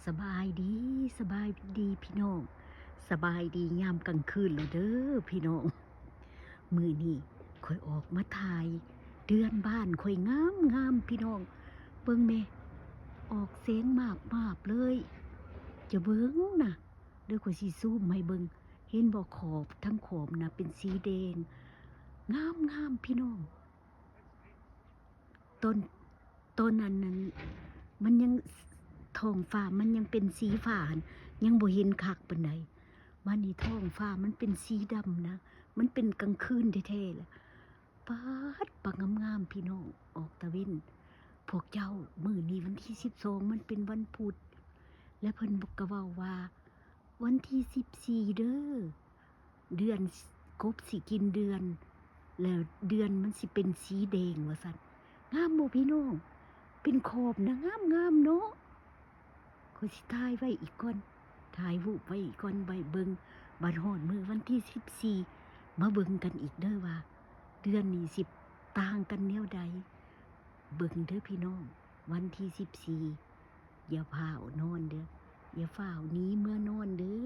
ສະບາຍດີ ສະບາຍດີພີ່ນ້ອງ ສະບາຍດີຍາມກາງຄືນແລ້ວເດີພີ່ນ້ອງ. ມື້ນີ້ຂ້ອຍອອກມາຖ່າຍເດືອນບ້ານຂ້ອຍງາມໆ ພີ່ນ້ອງ ເບິ່ງແມ້ ອອກແສງມາບໆ ເລີຍ ຈະເບິ່ງນະ ເດີ ຂ້ອຍຊິຊູມໃຫ້ເບິ່ງ ເຫັນບໍ່ ຂອບ ທັງຂອບນະເປັນສີແດງ ງາມໆ ພີ່ນ້ອງ. ຕອນ ຕອນນັ້ນນັ້ນ ມັນຍັງ ທ້ອງຟ້າມັນຍັງເປັນສີຟ້າຫັ້ນ ຍັງບໍ່ເຫັນຄັກປານໃດ. ບາດນີ້ທ້ອງຟ້າມັນເປັນສີດຳນະ ມັນເປັນກາງຄືນແທ້ໆ ລະ ປາດ ປາງາມໆ ພີ່ນ້ອງ ອອກຕາເວັນ. ພວກເຈົ້າ ມື້ນີ້ວັນທີສິບສອງ ມັນເປັນວັນພຸດ ແລະ ເພິ່ນກໍເວົ້າວ່າ ວັນທີສິບສີ່ເດີ ເດືອນ ກົບຊິກິນເດືອນ ແລ້ວເດືອນມັນຊິເປັນສີແດງວ່າຊັ້ນ. ງາມບໍ່ພີ່ນ້ອງ? ເປັນຂອບນະ ງາມໆ ເນາະ. ຂ້ອຍຊິຖ່າຍໄວ້ອີກກ່ອນ ຖ່າຍຮູບໄວ້ອີກກ່ອນ ໄວ້ເບິ່ງ ບັດຮອດມື້ວັນທີສິບສີ່ ມາເບິ່ງກັນອີກເດີວ່າ ເດືອນນີ້ຊິຕ່າງກັນແນວໃດ. ເບິ່ງເດີພີ່ນ້ອງ ວັນທີສິບສີ່ ຢ່າຟ້າວນອນເດີ ຢ່າຟ້າວໜີເມືອນອນເດີ.